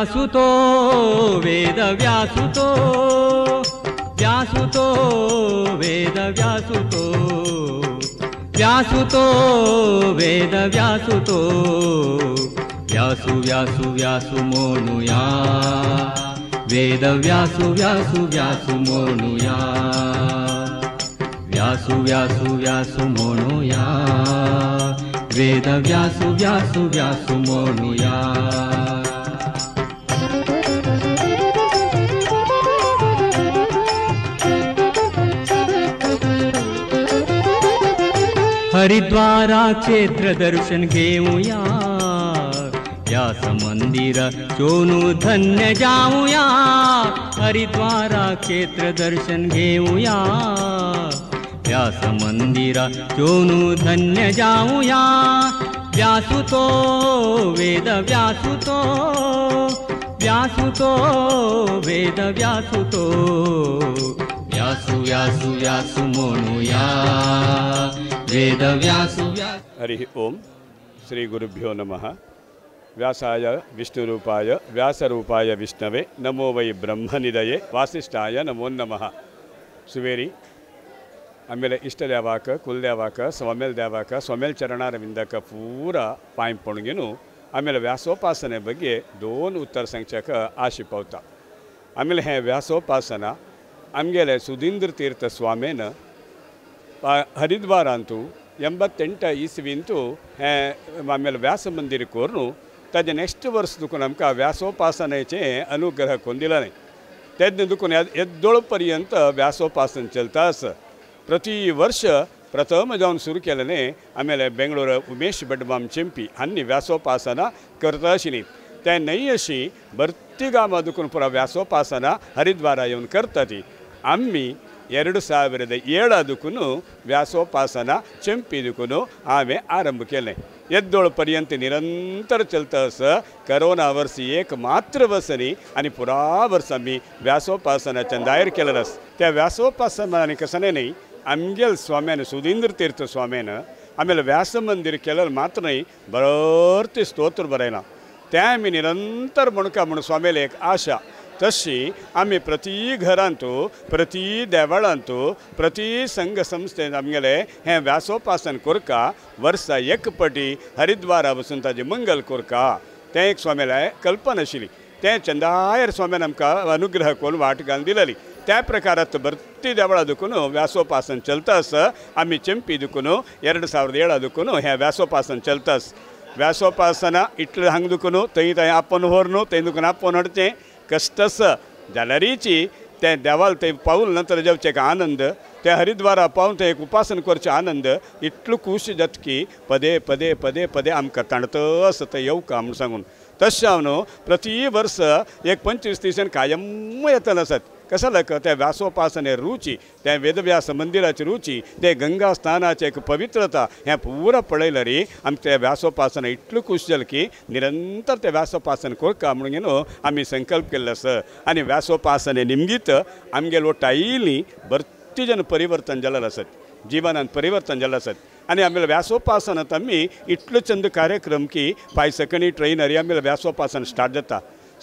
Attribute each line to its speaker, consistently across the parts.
Speaker 1: व्यासुतो वेद व्यासुतो व्यासुतो वेद व्यासुतो व्यासुतो वेद व्यासुतो व्यासु व्यासु व्यासु म्हणुया वेद व्यासु व्यासु व्यासु म्हणुया व्यासु व्यासु व्यासु म्हणुया वेद व्यासु व्यासु व्यासु म्हणुया। हरिद्वारा क्षेत्र दर्शन घेऊया व्यास मंदिर चोनू धन्य जाऊया हरिद्वारा क्षेत्र दर्शन घेऊया व्यास मंदिर चोनू धन्य जाऊया व्यासुतो वेद व्यासुतो व्यासुतो वेद व्यासुतो व्यासु व्यासु व्यासु म्हणुया वेद व्यासु व्यासु।
Speaker 2: हरि ओम। श्री गुरुभ्यो नमः। व्यासाय विष्णुरूपाय व्यासरूपाय विष्णवे नमो वै ब्रह्मनिधये वासिष्ठाय नमो नमः। सुवेरी आमेले इष्टदेवाक कुलदेवाक स्वामेल देवाक स्वामेल चरणारविंदक पूरा पांय पणगेनु आमेले व्यासोपासने ಬಗ್ಗೆ दोन उत्तर सांगच्याक आशे पावता। आमेले हें व्यासोपासना आमगेले सुधींद्र तीर्थ स्वामेन हरिद्वारांतु 88 इस्वींतु हें आमेले व्यास मंदिर कोरून ताजे नेक्स्ट वर्स दुखून आमकां व्यासोपासनेचे अनुग्रह कोन्न दिला न्ही तेन्ना दुखून येदोळ पर्यंत व्यासोपासन चलता आसा। प्रति वर्ष प्रथम जावन सुरू केलें न्ही आमेले बेंगळूर उमेश बेटबाम चेंपी हांणी व्यासोपासना करता आशिल्ली तें न्हय अशी भरती गांवां दुखून पुरा व्यासोपासना हरिद्वारा येवन करता ती। आमी 2007 दुखून व्यासोपासना चेंपी दुखून हांवें आरंभ केलें। येदोळ पर्यंत निरंतर चलता आसा। करोना वर्स एक मात्र वर्स न्ही आनी पुरा वर्स आमी व्यासोपासनाच्यान दायर केलें आसा। त्या व्यासोपासना आनी कसलें न्ही आमगेल स्वाम्यान सुधींद्र तीर्थ स्वाम्यान आमेले व्यास मंदिर केलें मात्र न्ही बरें स्तोत्र बरयलां तें आमी निरंतर म्हणका म्हूण स्वाम्याले एक आशा तशी आमी प्रति घरांतू प्रति देवळांतू प्रति संघ संस्थेन आमगेले हें व्यासोपासन कोरका वर्सा एक पटी हरिद्वारा वचून ताजें मंगल कोरका तें एक स्वाम्याले कल्पना आशिल्ली तें चंदायर स्वाम्यान आमकां अनुग्रह करून वाट घालून दिलेली। त्या प्रकारात भरती देवळां दुखून व्यासोपासन चलता आसा। आमी चेंपी दुखून 2007 दुखून हें व्यासोपासन चलता आसा। व्यासोपासना इतलें हांगा दुखून थंय थंय आपोवन व्हरून थंय दुखून आपोवन हाडचें कश्ट आसा जाल्यारीची तें देवाल थंय पावून नंतर जेवचें एक आनंद तें हरिद्वारा पावून थंय एक उपासन करचें आनंद इतलो खूश जाता की पदे पदे पदे पदे आमकां ताणत आसा थंय येवका म्हूण सांगून। तशें हांव न्हू प्रति वर्स एक 25 दिसान कायम येतले आसात। कसल्याक त्या व्यासोपासने रुची त्या वेदव्यास मंदिराची रुची ते गंगा स्थानाचे एक पवित्रता हें पुरा पळयलें रे आमकां त्या व्यासोपासना इतलो खूश जालें की निरंतर तें व्यासोपासन करका म्हणून न्हू आमी संकल्प केल्लो आसा। आनी व्यासोपासने निमगीत आमगेलो टायली भरती जन परिवर्तन जालें आसत जिवनांत परिवर्तन जालें आसत। आनी आमगेले व्यासोपासनांत आमी इतलो चंद कार्यक्रम की फाय सकाळीं ट्रेनरी आमगेलें व्यासोपासन स्टार्ट जाता।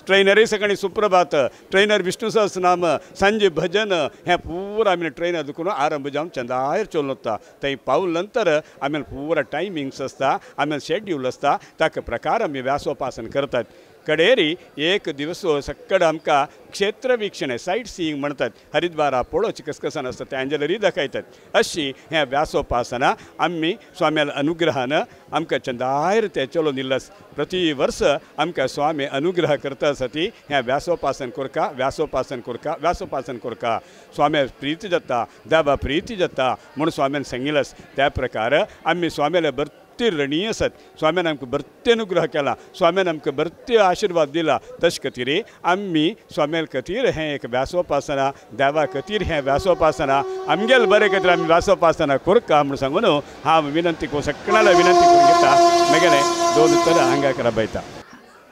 Speaker 2: ट्रेनरी सकाळीं सुप्रभात ट्रेनर विष्णु सहस्रनाम सांजे भजन हें पुरा आमी ट्रेनर दुखून आरंभ जावन चंदायर चलून वता। थंय पावल नंतर आमी पुरा टायमिंग्स आसता आमी शेड्यूल आसता ताका प्रकार आमी व्यासोपासन करतात। कडेरी एक दिवस सक्कड आमकां क्षेत्र वीक्षण सायट सिईंग म्हणतात हरिद्वारा पळोवचें कसकसान आसता तें अंजलरी दाखयतात। अशी हें व्यासोपासना आमी स्वाम्याल्या अनुग्रहान आमकां चंदायर तें चलोवन दिल्लें आसा। प्रति वर्स आमकां स्वामी अनुग्रह करता आसा ती हें व्यासोपासन कोरका व्यासोपासन कोरका व्यासोपासन कोरका स्वाम्या प्रीती जाता देवा प्रीती जाता म्हूण स्वाम्यान सांगिल्लें आसा। त्या प्रकार आमी स्वाम्याल्या भरती रणी आसात। स्वाम्यान आमकां भरती अनुग्रह केला स्वाम्यान आमकां भरती आशिर्वाद दिला तशें खातीर आमी स्वाम्या खातीर हें एक व्यासोपासना देवा खातीर हें व्यासोपासना आमगेले बरे खातीर आमी व्यासोपासना कोरका म्हूण सांगून हांव विनंती करूं सगळ्यांना विनंती करून घेता मागीर दोन उत्तरां हांगा करायता।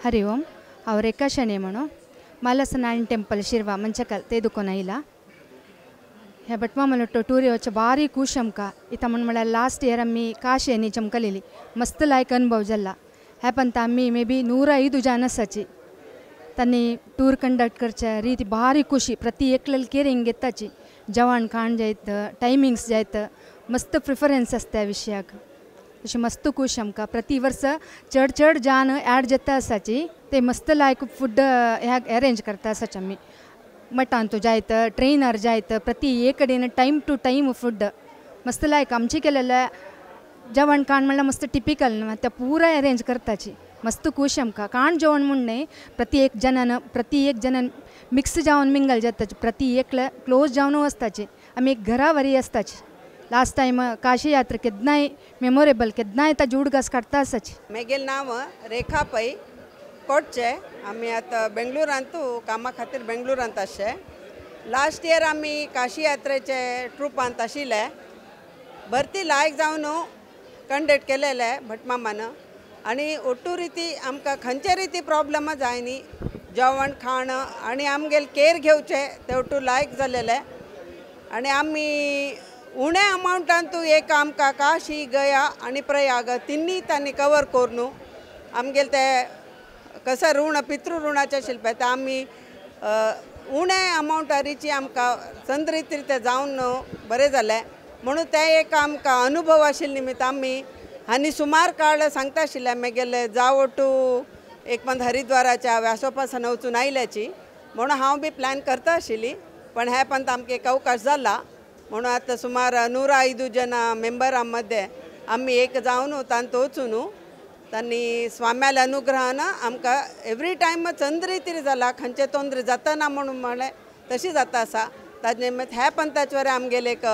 Speaker 3: हरि ओम। हांव रेखा शणे म्हणून मालसनारायण टेंपल शिरवा मंचकल ते दुकोन आयला। ह्या बटवा मलट्टो टूर येवचें बारी खूश आमकां इतां म्हण म्हळ्यार लास्ट इयर आमी काशी आनी चमकलेली मस्त लायक अनुभव जाला। ह्या पंता आमी मे बी 105 जन आसाची तांणी टूर कंडक्ट करचे रीती भारी खुशी प्रति एकल्याला केअरिंग घेताची जेवण खाण जायत टायमिंग्स जायत मस्त प्रिफरन्स आसता त्या विशयाक अशें मस्त खूश आमकां प्रति वर्स चड चड जान ॲड जाता आसाची ते मस्त लायक फूड ह्या अरेंज करता आसाची आमी मठांतू जायत ट्रेनर जायत प्रति एक कडेन टायम टू टायम फूड मस्त लायक आमचे केलेले जेवण खाण म्हणल्यार मस्त टिपिकल ते पुरा अरेंज करताची मस्त खूश आमकां खाण जेवण म्हूण न्हय प्रति एक जनान प्रति एक जनान मिक्स जावन मिंगल जाताची प्रति एकले क्लोज जावन वचताची आमी एक घरा वरी आसताची. लास्ट टायम काशी यात्रा केन्नाय मेमोरेबल केन्नाय ताजी उडगास काडटा आसाची.
Speaker 4: मेगेल नांव रेखा पै कोटचे. आमी आतां बेंगलोरांतू कामा खातीर बेंगलोरांत आसचे. लास्ट इयर आमी काशी यात्रेचे ट्रुपांत आशिल्ले. भरती लायक जावन कंडक्ट केलेले भटमामान आनी ओट्टू रिती आमकां खंयचे रिती प्रॉब्लम जायनी जेवण खाण आनी आमगेले केअर घेवचे ते ओट्टू लायक जालेले आनी आमी उणे अमावंटांतू एक आमकां काशी गया आनी प्रयाग तिन्ही तांणी कवर करून आमगेले ते कसं ऋण पितृ ऋणाचे शिल्प ते आमी उणे अमावंटारीची आमकां चंद्रितीर ते जावन बरें जालें म्हणून ते एक आमकां अनुभव आशिल्ले निमित्त आमी आनी सुमार काळ सांगता आशिल्ले मेगेले जावटू एक पंत हरिद्वाराच्या व्यासोपासन वचून आयल्याची म्हणून हांव बी प्लॅन करता आशिल्ली पण हे पंत आमकां एक अवकाश जाला म्हणून आतां सुमार 105 जन मेंबरां मध्ये आमी एक जावन तांतू वचून तांणी स्वाम्याल्या अनुग्रहान आमकां एवरी टायम चंद्रितीर जाला खंयचे तोंद्र जाताना म्हणून म्हणलें तशी जाता आसा. ताजे निमित्त ह्या पंथाचे वरी आमगेले एक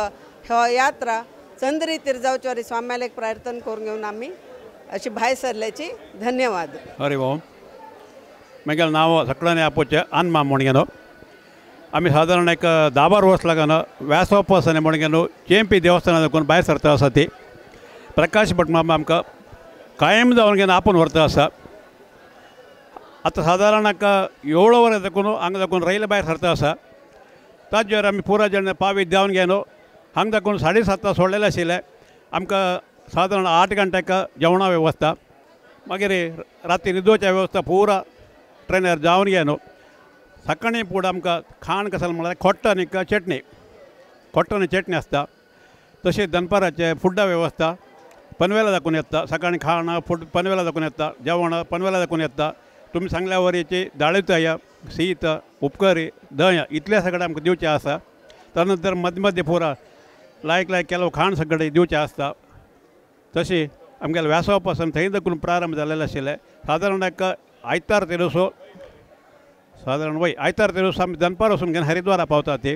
Speaker 4: हो यात्रा चंद्रितीर जावचे वरी स्वाम्याला एक प्रार्थना करून घेवन आमी अशी भायर सरल्याची. धन्यवाद.
Speaker 5: हरी ओम. मेगेलें नांव सगळ्यांनी आपोवचें आनमा म्हणगेलो. आमी सादारण एक 10-12 वर्स लागून व्यासोपासने म्हणगेलो चेंपी देवस्थाना देखून भायर सरता आसा ती प्रकाश भटमामा आमकां कायम जावन घेवन आपोवन व्हरता आसा. आतां सादारण एक 7 वरां देखून हांगा दाखोवन रैल भायर सरता आसा. ताजेर आमी पुरा जण पावीत देंवन घेवन हांगा दाखोवन 7:30 सोडलेलें आशिल्लें. आमकां सादारण 8 घंट्याक जेवणा वेवस्था मागीर राती न्हिदोवच्या वेवस्था पुरा ट्रेनार जावन घेवन सकाळीं फुडें आमकां खाण कसलें म्हणल्यार खोट्ट आनी चटणी खोट्ट आनी चटणी आसता. तशेंच दनपाराचें फुडा वेवस्था पनवेला दाखोवन येता. सकाळीं खाण फूड पनवेला दाखोवन येता जेवण पनवेला दाखोवन येता. तुमी सांगल्या वरीची दाळीताय शीत उपकरी दय इतलें सगळें आमकां दिवचें आसा. त्यानंतर मदीं मदीं पुरा लायक लायक केलो खाण सगळें दिवचें आसता. तशें आमगेलें व्यासोपासन थंय दाखोवन प्रारंभ जालेलें आशिल्लें. सादारण एक आयतार तेरसो सादारण वय आयतार तेरसो आमी दनपार वचून घेवन हरिद्वारा पावता. ती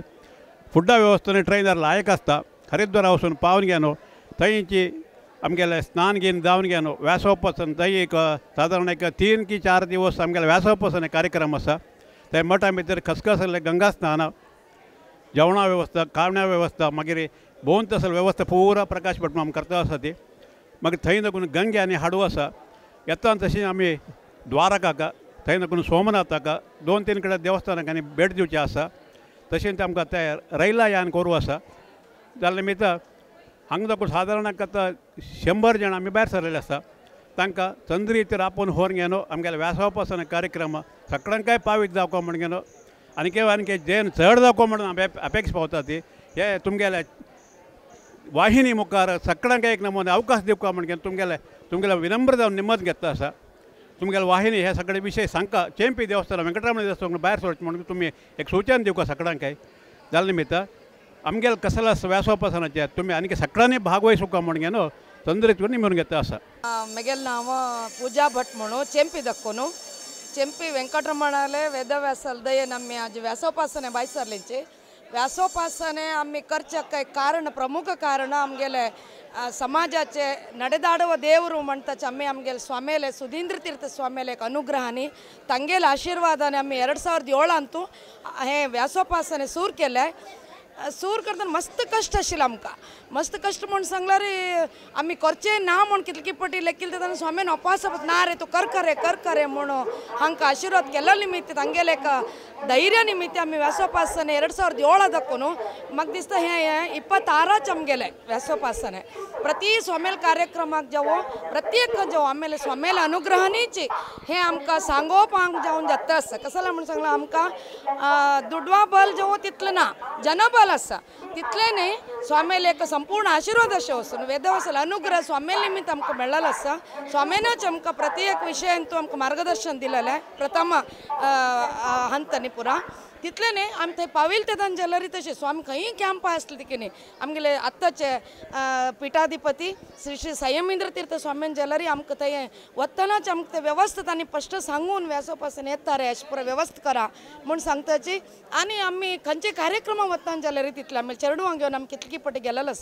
Speaker 5: फुडा वेवस्थेन ट्रेनार लायक आसता. हरिद्वारा वचून पावन घेवन थंयची आमगेलें स्नान घेवन जावन घेवन व्यासोपासन थंय एक सादारण एक 3 की 4 दिवस आमगेलें व्यासोपासन कार्यक्रम आसा. ते मठा भितर खसखस गंगा स्नान जेवणा वेवस्था खावण्या वेवस्था मागीर भोंवन तसले वेवस्था पुरा प्रकाश भटमाम करता आसा ती. मागीर थंय दाखोवन गंगे आनी हाडू आसा. येता तशें आमी द्वारकाक थंय दाखोवन सोमनाथाक 2-3 कडेन देवस्थानाक आनी भेट दिवचें आसा. तशेंच आमकां ते रैला यान करूं आसा. जाल्या निमित्त हांगा दाखोवन सादारण आतां 100 जाण आमी भायर सरलेले आसा. तांकां चंद्रितीर आपोवन व्हरून घेवन आमगेले व्यासोपासन कार्यक्रम सगळ्यांकाय पावीत जावको म्हण घेवन आनी आनी जेन चड जावको म्हणून आमी अपेक्षा पावता ती हे तुमगेले वाहिनी मुखार सगळ्यांक एक नमुने अवकाश दिवका म्हण घेवन तुमगेले तुमगेले विनम्र जावन निमत घेता आसा. तुमगेले वाहिनी हे सगळे विशय सांगका चेंपी देवस्थान वेंकटरमण देवस्थान भायर सरचें म्हणून तुमी एक सूचन दिवका सगळ्यांकाय. जाल्या निमित्त आमगेले कसल्या व्यासोपासनाचे तुमी आनी सगळ्यांनी भागवहिसुका म्हण घेवन चंद्रितीर निमून घेता आसा.
Speaker 6: मेगेल नांव पूजा भट म्हणून चेंपी दक्कोनु चेंपी वेंकटरमणाले वेदव्यासाल दयेन आमी आज व्यासोपासने भायर सरलेंचे. व्यासोपासने आमी करचें कारण प्रमुख कारण आमगेले समाजाचे ನಡೆದಾಡುವ ದೇವರು म्हणटाचे आमी आमगेले स्वामेले सुधींद्र तीर्थ स्वामेले एक अनुग्रहानी तांगेले आशीर्वादाने आमी 2007 हे व्यासोपासने सूर केले. सूर करतना मस्त कश्ट आशिल्लें आमकां मस्त कश्ट म्हूण सांगल्यार आमी करचें ना म्हूण कितले पटी लेखिल्लें तेन्ना स्वामीन उपास ना रे तूं कर खरें कर खरें म्हणून हांकां आशिर्वाद केल्लो निमित्त तांगेलें एक धैर्य निमित्त आमी व्यासोपासने 2007 दाखोवन म्हाका दिसता हें 26 आमगेलें व्यासोपासने प्रति स्वामेल कार्यक्रमाक जावो प्रत्येक जावो आमेले स्वामेल अनुग्रहनीच हें आमकां सांगोवपाक जावन जाता आसा कसलें म्हूण सांगलां आमकां दुडवा बल जावो तितलें ना जनबल आसा तितलें न्ही स्वामेल एक संपूर्ण आशिर्वाद अशें वचून वेदव्यासाल अनुग्रह स्वामेल निमित्त आमकां मेळ्ळेलो आसा स्वामेनूच आमकां प्रत्येक विशयान तूं आमकां मार्गदर्शन दिलेलें प्रथम हंत पुरा तितलें न्ही आमी थंय पाविल तेन्ना जाल्यार तशें स्वामी खंयी कॅम्प आसले तिके न्ही आमगेले आत्ताचे पिठाधिपती श्री श्री संयमेंद्र तीर्थ स्वामीन जाल्यार आमकां थंय वतनाच आमकां ते व्यवस्था आनी स्पश्ट सांगून व्यासोपासन येता रे अशें पुरो व्यवस्था करा म्हूण सांगताची आनी आमी खंयचे कार्यक्रमा वतना जाल्यार तितले आमी चेडवांक घेवन आमी कितली पटी गेलेलो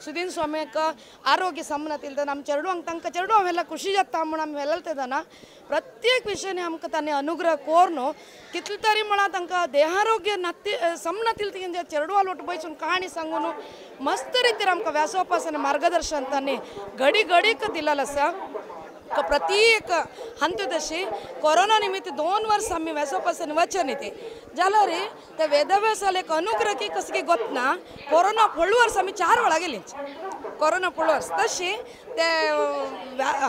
Speaker 6: सुदीन स्वामीक आरोग्य समनातील तेन्ना आमी चेडवांक तांकां चेडवां व्हेल्यार खुशी जाता म्हूण आमी व्हेलें तेन्ना प्रत्येक विशयान आमकां तांणी अनुग्रह कोरून कितले तरी म्हणा तांकां देहारोग्य नाती समनातील तिगें चेडवा लोट बैसून कहाणी सांगून मस्त रितीर आमकां व्यासोपासन मार्गदर्शन तांणी घडी घडीक दिलेलें आसा प्रत्येक हंतदशी कोरोना निमित्त 2 वर्ष आमी व्यासोपासन वचन ती जाल्यार ते वेदव्यासाल एक अनुग्रह की कसं की गोतना कोरोना फुडले वर्स आमी 4 वेळा गेली कोरोना फुडले वर्स तशी ते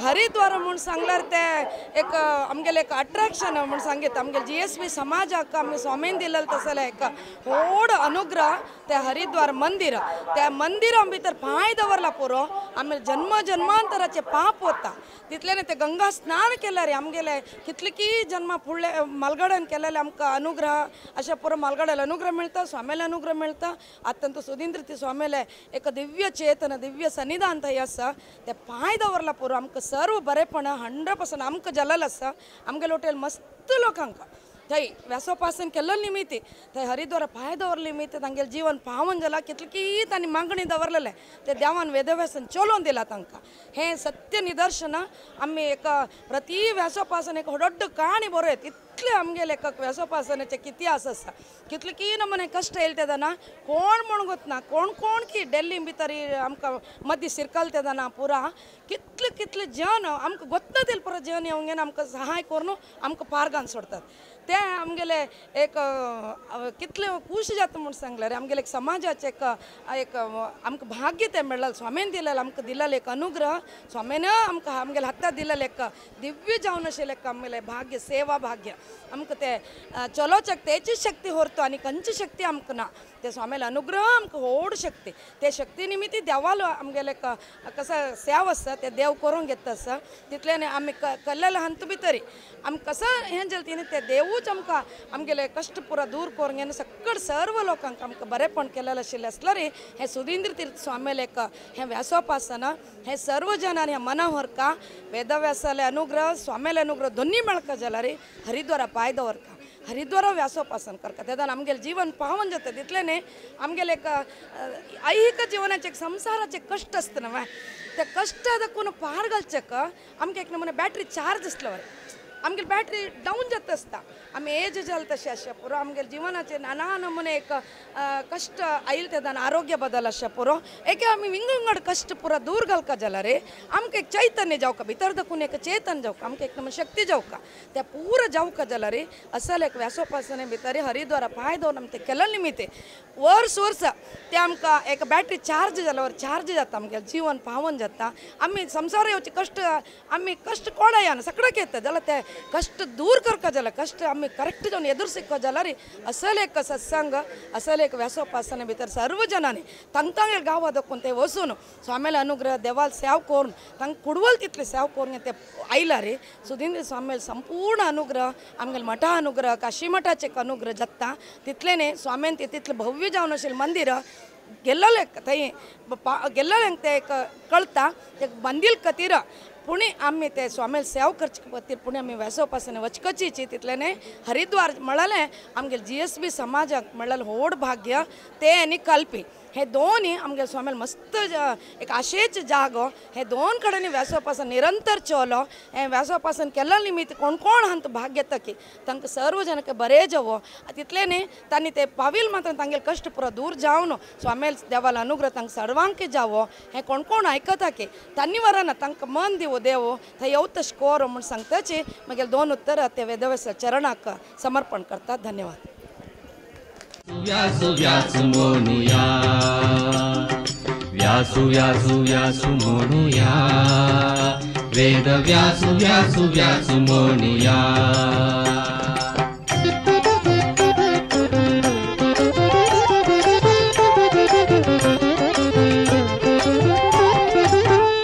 Speaker 6: हरिद्वार म्हूण सांगल्यार ते एक आमगेलें एक अट्रॅक्शन म्हूण सांगीत आमगेले GSB समाजाक आमी स्वामीन दिलेलें तसलें एक व्हड अनुग्रह ते हरिद्वार मंदिर त्या मंदिरा भितर पांय दवरला पुरो आमी जन्म जन्मांतराचे पाप वता तितलें ते गंगा स्नान केल्यार आमगेले कितले की जन्मा फुडले मालगड्यान केलेले आमकां अनुग्रह अशें पुरो मालगड्याले अनुग्रह मेळटा स्वामेले अनुग्रह मेळटा अत्यंत सुदींद्र ती स्वामेले एक दिव्य चेतन दिव्य सन्निधान थंय आसा ते पांय दवरला पुरो आमकां सर्व बरेपण 100% आमकां जालेलें आसा आमगेले हॉटेल मस्त लोकांक थंय व्यासोपासन केल्लो निमित्त थंय हरिद्वार पांय दवरले निमित्त तांगेलें जीवन पावन जाला कितले की तांणी मागणी दवरलेलें ते देवान वेदव्यासन चलोवन दिलां तांकां हें सत्य निदर्शन आमी एक प्रति व्यासोपासन एक व्हड काणी बरयत इतलें आमगेलें एक व्यासोपासनाचें इतिहास आसा कितले की नमुने कश्ट येयले तेन्ना कोण म्हूण गोतना कोण कोण की डेल्ली भितर आमकां मदीं सिरकल तेन्ना पुरा कितले कितले जन आमकां गोतना तेल पुरा जन येवंक आमकां सहाय करून आमकां पार्गान सोडतात ते आमगेले एक कितले खूश जाता म्हूण सांगल्यार आमगेले एक समाजाचें एक एक आमकां भाग्य तें मेळ्ळें स्वामीन दिलेलें आमकां दिलेलें एक अनुग्रह स्वामीन आमकां आमगेले हातांत दिलेलें एक दिव्य जावन आशिल्लें एक आमगेलें भाग्य सेवा भाग्य आमकां तें चलोवच्याक तेची शक्ती व्हरता आनी खंयची शक्ती आमकां ना ते स्वामीले अनुग्रह आमकां व्हड शक्ती ते शक्ती निमित्त देवालो आमगेले कसो सेव आसा ते देव करूंक घेता आसा तितल्यान आमी कल्लेले हंत भितरी आमी कसो हें जालें न्ही ते देवूच आमकां आमगेले कश्ट पुरा दूर करून घेवन सकळ सर्व लोकांक आमकां बरेपण केलेलें आशिल्लें आसल्यार हें सुदींद्र तीर्थ स्वामीले एक हें व्यासोपासन हें सर्व जनांनी हें मना व्हरका वेदव्यासाले अनुग्रह स्वामीले अनुग्रह दोन्ही मेळका जाल्यार हरिद्वारा पांय दवरका हरिद्वार व्यासोपासन करता तेन्ना आमगेलें जीवन पावन जाता तितलें न्ही आमगेलें एक ऐहिक जिवनाचें संवसाराचें कश्ट आसता न्हय ते कश्ट दाखोवन पार घालचेक आमकां एक नमुने बॅटरी चार्ज आसलो आमगेली बॅटरी डावन जाता आसता आमी एज जालें तशें अशें पुरो आमगेले जिवनाचेर नाना नमुने एक कश्ट आयले तेन्ना आरोग्य बदल अशें पुरो एके आमी विंगड कश्ट पुरा दूर घालका जाल्यार आमकां एक चैतन्य जावका भितर दाखोवन एक चेतन जावका आमकां एक नमुने शक्ती जावका ते पुरो जावका जाल्यार असल एक व्यासोपासने भितर हरिद्वारा पांय दवरून आमी तें केल्ले निमित्त वर्स वर्स ते आमकां एक बॅटरी चार्ज जाल्यार चार्ज जाता आमगेलें जीवन पावन जाता आमी संवसार येवचे कश्ट आमी कश्ट कोणा येना सगळ्याक येता जाल्यार ते कश्ट दूर करका जाल्यार कश्ट आमी करेक्ट जावन एदुरसिक जाल्यार असल एक सत्संग असल एक व्यासोपासने भितर सर्व जनांनी तांकां गांवा दाखोवन ते वचून स्वामीले अनुग्रह देवाल सेव करून तांकां कुडवल तितले सेव करून ते आयला रे सुदींद्र स्वामीले संपूर्ण अनुग्रह आमगेले मठा अनुग्रह काशी मठाचे अनुग्रह जाता तितलें न्ही स्वामीन ते तितलें भव्य जावन आशिल्लें मंदिर गेल्लें थंय गेल्लें तें एक कळटा ते बांदील खातीर पुणे आमी ते स्वामील सेव करचे खातीर पुणे आमी व्यासोपासन वचकचीची तितलें हरिद्वार म्हळ्यालें आमगेले GSB समाजाक म्हळ्यार व्हड भाग्य ते आनी कल्पी हे दोनूय आमगे स्वामील मस्त एक आशेच जागो हे दोन कडेन व्यासोपासन निरंतर चलो हे व्यासोपासन केल्ल्या निमित्त कोण कोण हांत भाग घेता की तांकां सर्व जनक बरें जावो तितलें न्ही तांणी ते पावील मात्र तांगेले कश्ट पुरो दूर जावन स्वामील देवालो अनुग्रह तांकां सर्वांक जावो हें कोण कोण आयकता की तांणी वराना तांकां मन दिवो देवो थंय येवं तशें कोरो म्हूण सांगताची मागीर दोन उत्तर ते वेदव्यास चरणाक समर्पण करतात. धन्यवाद.
Speaker 1: व्यासु व्यासु म्हणुया व्यासु व्यासु व्यासु म्हणुया वेद व्यासु व्यासु व्यासु म्हणुया.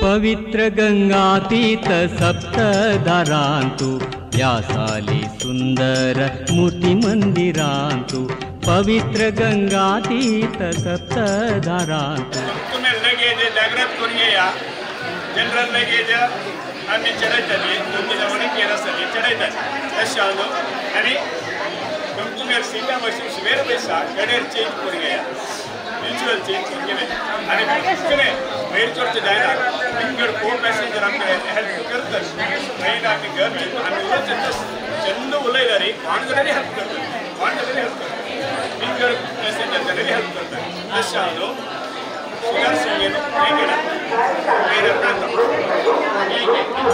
Speaker 1: पवित्र गंगातीत सप्तधारांतु व्यासाली सुंदर मूर्ति मंदिरांतु पवित्र गंगातीत सप्तधारांतु.
Speaker 2: तुम्ही लगेज जागृत करून या जनरल लगेज आम्ही चढयताली तुमची जवळ केर आसतली चढयताली तशें न्हू. आनी तुमचे सिटा बसून सुवेर बैसा गडेर चेंज करून घेया म्युच्युअल चेंज करून गेले आनी कितें वयर चडचें जायना विंगड को पॅसेंजर आमकां हेल्प करतात मागीर आमी गरजेक आमी उलयता चंद उलयला रे कोण जाल्यार हेल्प करतात कोण जाल्यार हेल्प करतात विंगड पॅसेंजर जाल्यार हेल्प करतात तशें न्हू.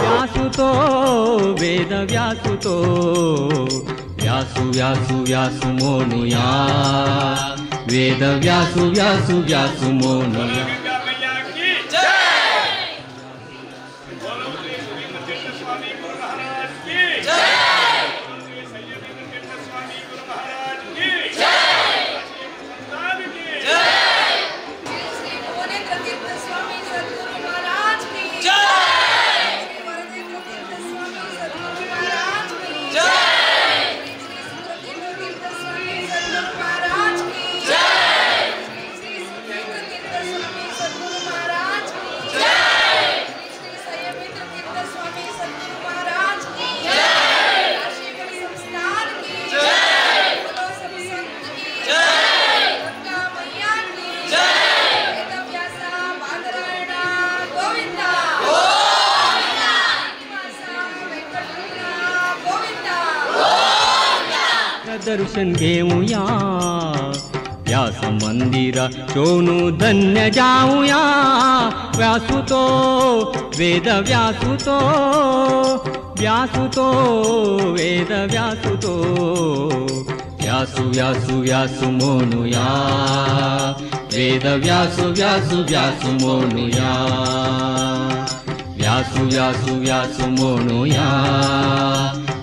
Speaker 1: व्यासुतो वेद व्यासुतो व्यासु व्यासु व्यासु म्हणुया वेद व्यासु व्यासु व्यासु म्हणुया. दर्शन घेऊया व्यास मंदिरा शोनू धन्य जाऊया व्यासुतो वेद व्यासुतो व्यासुतो वेद व्यासुतो व्यासु व्यासु व्यासु म्हणुया वेद व्यासु व्यासु व्यासु म्हणुया व्यासु व्यासु व्यासु म्हणुया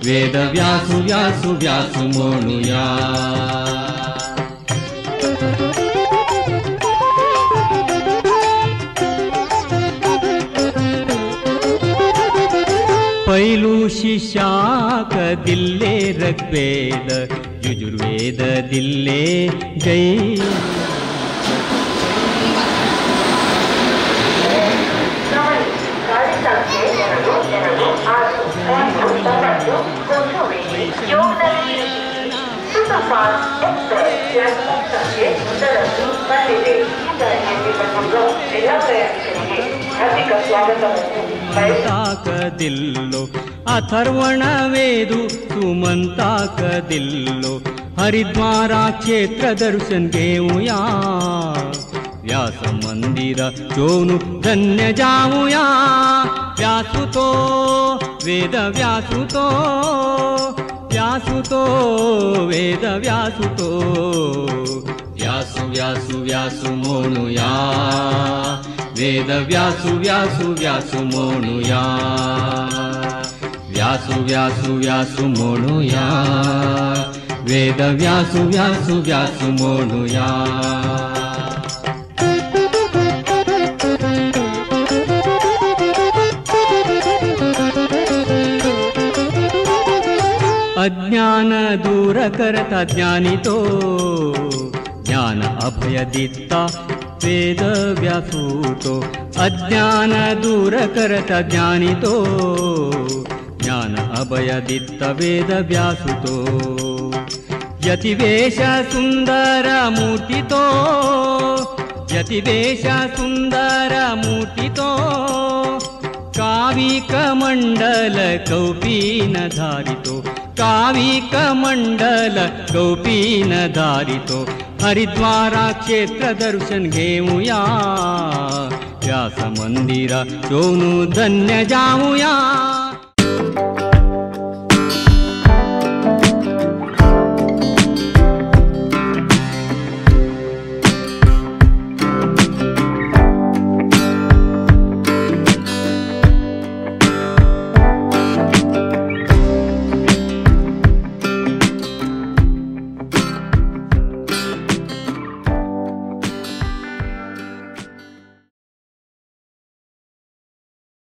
Speaker 1: वेद व्यासु व्यासु व्यासु म्हणुया. पैलू शिष्याक दिल्ले ऋग्वेद यजुर्वेद दिल्ले जय. दिल्लो अथर्वण वेदु सुमंताक दिल्लो हरिद्वारा क्षेत्र दर्शन घेऊया व्यास मंदिर शोनू धन्य जाऊया व्यासुतो वेद व्यासुतो व्यासुतो वेद व्यासुतो व्यासु व्यासु व्यासु म्हणुया वेद व्यासु व्यासु व्यासु म्हणुया व्यासु व्यासु व्यासु म्हणुया वेद व्यासु व्यासु व्यासु म्हणुया. अज्ञान दूर करता ज्ञानी तो ज्ञान अभय दिता वेद व्यासुतो अज्ञान दूर करता ज्ञानी तो ज्ञान अभय दिता वेद व्यासुतो यतिवेश सुंदर मूर्ति तो यतिवेश सुंदर मूर्तितो काविकमंडल कौपीन धारितो काविकमंडल कौपीन धारितो हरिद्वारा क्षेत्र दर्शन घेऊया व्यास मंदिरा चोनु धन्य जाऊया।